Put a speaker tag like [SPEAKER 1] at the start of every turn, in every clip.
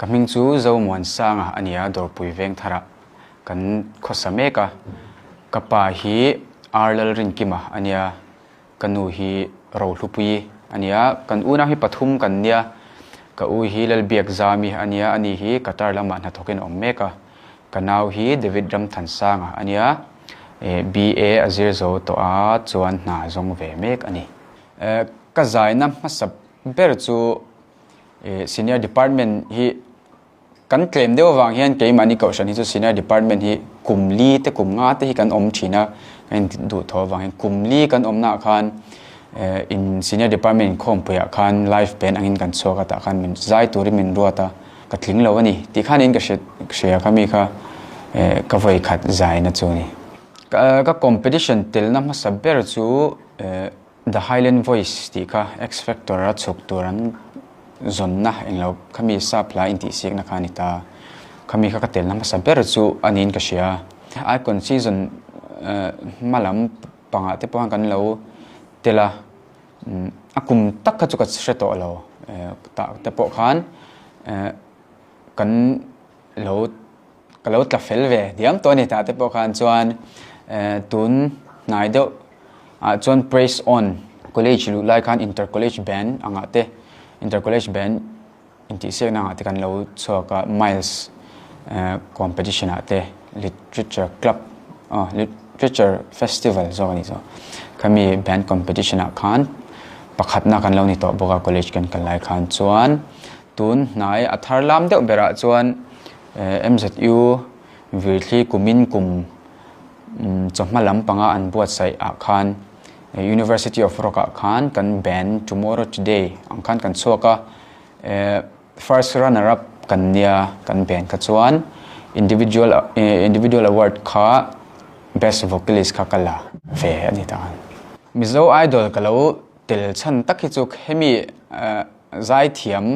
[SPEAKER 1] Ka hming chu Zomuansanga a ni a, Dawrpui Vengtharah kan khawsa mek a. Ka pa hi Ar Lalrinkima a nia, ka nu hi Rohlupuii a ni a. Kan unau hi pathum kan nia, ka u hi Lalbiakzami a nia, ani hi Qatar lamah hnathawkin a awm mek a. Ka nau hi David Ramthansanga a nia, BA a zir zo tawh a, chuan hna zawng ve mek a ni. Ka zaina hmasa ber chu Senior Department hi kan tlem deuh avang hian keimahni kohhran hi chu Senior Department hi kum li te kum nga te hi kan awm thin a, kan in duh thaw avang hian kum li kan awmna ah khan in Senior Department inkhawmpuiah khan live band angin kan chhuak a tah khan min zai turin min ruat a, ka tling lo a ni tih khan in ka hria kha mi kha ka vawi khat zaina chu a ni. Ka competition telna hmasa ber chu The Highland Voice tih kha X Factor a chhuk tur an zawnna englo khami sap hla intihsiakna kha a ni ta. Khami kha ka telna hmasa ber chu a niin ka hria. Icon season hma lam pangah te pawh khan kan lo tel a, a kum tak kha chu ka hre tawh lo tah te pawh khan kan lo ka lo tla fel ve diam tawh a ni tah te pawh khan chuan tun hnai deuh ah chuan praise on college luh lai khan inter college band angah te inter college band intihsiakna angah te kan lo chhuak a miles competition ah te literature club aw literature festival zawk a ni zawk khami band competition ah khan pakhatna kan lo ni tawh bawk a college kan kal lai khan chuan tun hnai a thar lam deuh berah chuan MZU Virthli kumin kum chawhma lam panga an buatsaih ah khan University of Rock ah khan kan band Tomorrow Today ang khan kan chhuak a, first runner up kan nia kan band kha chuan individual individual award kha best vocalist kha ka la ve a ni ta khan. Mizo Idol ka lo tel chhan tak hi chu hemi zaithiam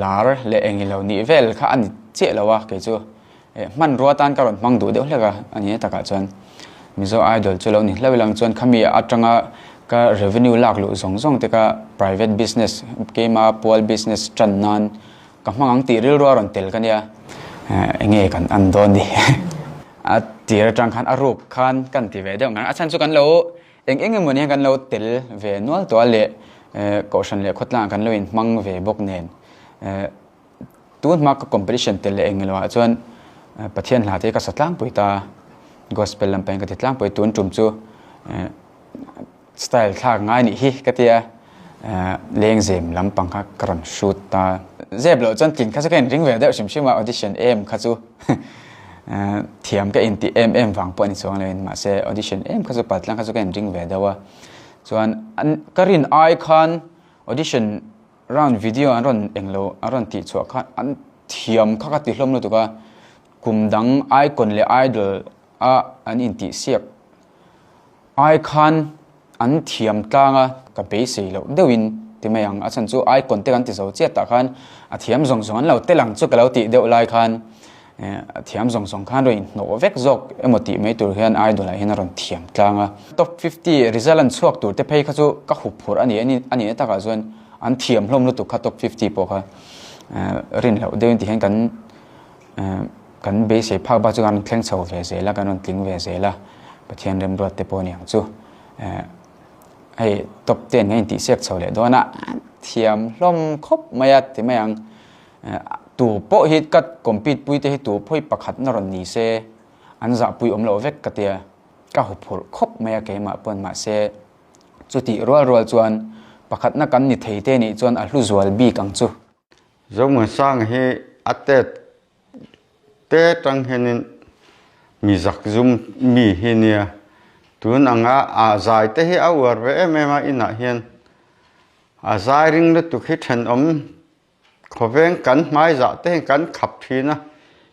[SPEAKER 1] Lar leh eng ilo nih vel kha a ni chiah lo a, kei chu hmanrua tan ka rawn hmang duh deuh hlek a, a ni takah chuan Mizo Idol chu lo ni hlauh ilang chuan khami atanga ka revenue lak luh zawng zawng te ka private business keima pual business tan nan ka hmang ang tih rilru a rawn tel ka nia, enge kan an dawn ni a tir atang khan a ruk khan kan ti ve deuh ngang a chhan chu kan lo Eng eng emaw ni hian kan lo tel ve nual tawh a leh kohhran leh khawtlangah kan lo inhmang ve bawk nen tun hma ka competition tel leh eng emaw ah chuan Pathian hla te hi ka sa tlangpui ta gospel lam pawhin ka ti tlangpui tun tum chu style thlak ngai nih hi ka tia lengzem lampang kha ka rawn shoot ta zep loh chuan tling kha chu ka inring ve deuh hrim hrim a audition em kha chu. Thiam ka intih em em vang pawh a ni chuang lo in mahse audition em kha chu paltlang kha chu ka inring ve deuh a chuan an ka rin ai khan audition round video an rawn englo an rawn tih chhuah khan an thiam kha ka ti hlawm lutuk a kum dang icon leh idol a an intih siak Ai khan an thiam tlang a, ka beisei loh deuhin ti mai ang. A chhan chu icon te kan ti zo chiat tah khan a thiam zawng zawng an lo tel ang chu ka lo tih deuh lai khan a thiam zawng zawng khan rawn inhnawh vek zawk emaw tih mai tur hian idol ah hian a rawn thiam tlang a. Top 50 result an chhuak tur te phei kha chu ka hup phurh a ni a nihna takah chuan an thiam hlawm lutuk kha top 50 pawh kha rin loh deuhin ti hian kan Kan beisei phak bak chu kan rawn thleng chho ve zel a, kan rawn tling ve zel a, Pathian remruat te pawh a ni ang chu. Hei top ten kan intihsiak chho leh dawn a, thiam hlawm khawp mai a ti mai ang. Tu pawh hi ka compete pui te hi tu pawh hi pakhat na rawn ni se an zahpui awm loh vek ka tia, ka huphurh khawp mai a keimah pawn mahse chutih rual rual chuan pakhatna kan ni thei te nih chuan a hlu zual bik ang chu.
[SPEAKER 2] Zomuansanga hi a tet te tang hianin mi zak zum mi hi nia. Tun anga a zai te hi a uar ve em em a inah hian a zai ring lutuk hi thenawm khawveng kan hmai zah te hian kan khap thin a,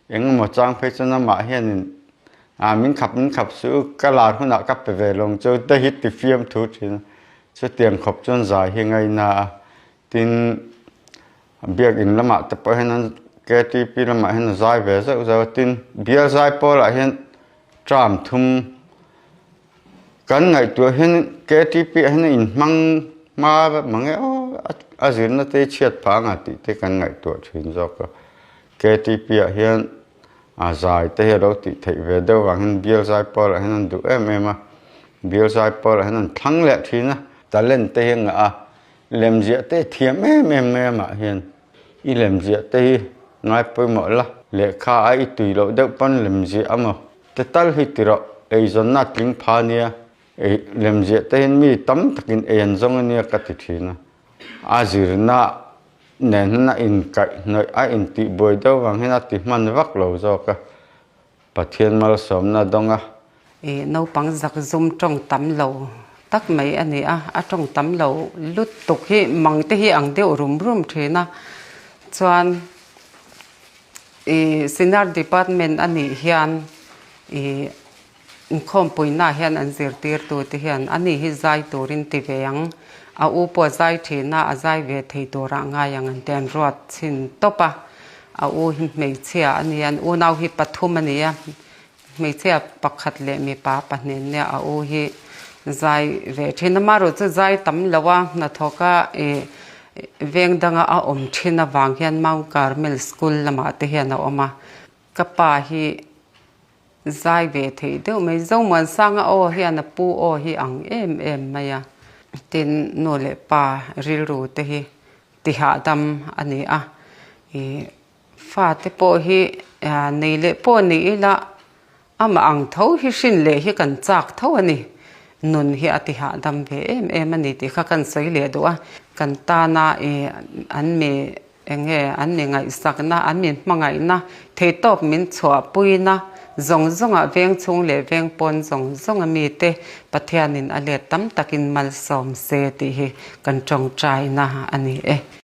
[SPEAKER 2] engemaw chang phei chuan amah hianin ah min khap min khap suh u ka lar hunah ka pe ve lawng chu te hi ti fiam thu thin a, chutiang khawp chuan zai hi ngaina a. Tin, biakin lamah te pawh hian an KTP lamah hian a zai ve zeuh zeuh a, tin bial zai pawlah hian term thum kan ngaihtuah hian KTP ah hian a inhmang hma mang e aw a zirna te hi chhiat phah anga tih te kan ngaihtuah thin zawk a. KTP ah hian a zai te hi a lo tih theih ve deuh vang hian bial zai pawl ah hian an duh em em a, bial zai pawl ah hian an thlang leh thin a. Talent te hi a ngah a, lemziah te thiam em em mai amah hian i lemziah te hi ngai pawimawh la, lehkha a i tui loh deuh pawn lemziah a maw te tal hi ti rawh, eizawnna a tling pha nia, ei lemziah te hian mi tam takin ei an zawng ania ka ti thin a, a zirna nen hian a inkaihhnawih a intihbuai deuh vang hian a ti hman vak lo zawk a, Pathian malsawmna dawng a.
[SPEAKER 3] I naupang zak zum tawng tam lo tak mai a ni a, a tawng tam lo lutuk hi mang te hi ang deuh rum rum thin a, chuan i Senior Department a nih hian i Inkhawmpuina hian an zirtirtute hian a ni hi zai turin ti ve ang, a u pawh a zai thin a, a zai ve thei turah ngai ang an ti an ruat chhin tawp a, a u hi hmeichhia a ni a, an unau hi pathum a ni a, hmeichhia pakhat leh mipa pahnih an nia, a u hi zai ve thin a, amaherawh chu zai tam lo a, hnathawka ih veng danga a awm thin avang hian Mount Carmel School lamah te hian a awm a, ka pa hi. Zai ve theih deuh mai. Zomuansanga aw hian a pu aw hi ang em em mai a. Tin, nu leh pa rilru te hi ti hahdam a ni a. Ih fate pawh hi nei leh pawh ni ila amah ang tho hi hrin leh hi kan chak tho a ni. Nun hi a ti hahdam ve em em a ni tih kha kan sawi leh duh a. Kan tana ih an mi Eng nge an mi ngaihsakna, an min hmangaihna, theihtawp min chhuahpuina zawng zawngah veng chhung leh veng pawn zawng zawnga mite Pathianin a let tam takin malsawm se tih hi kan tawngtaina a ni e.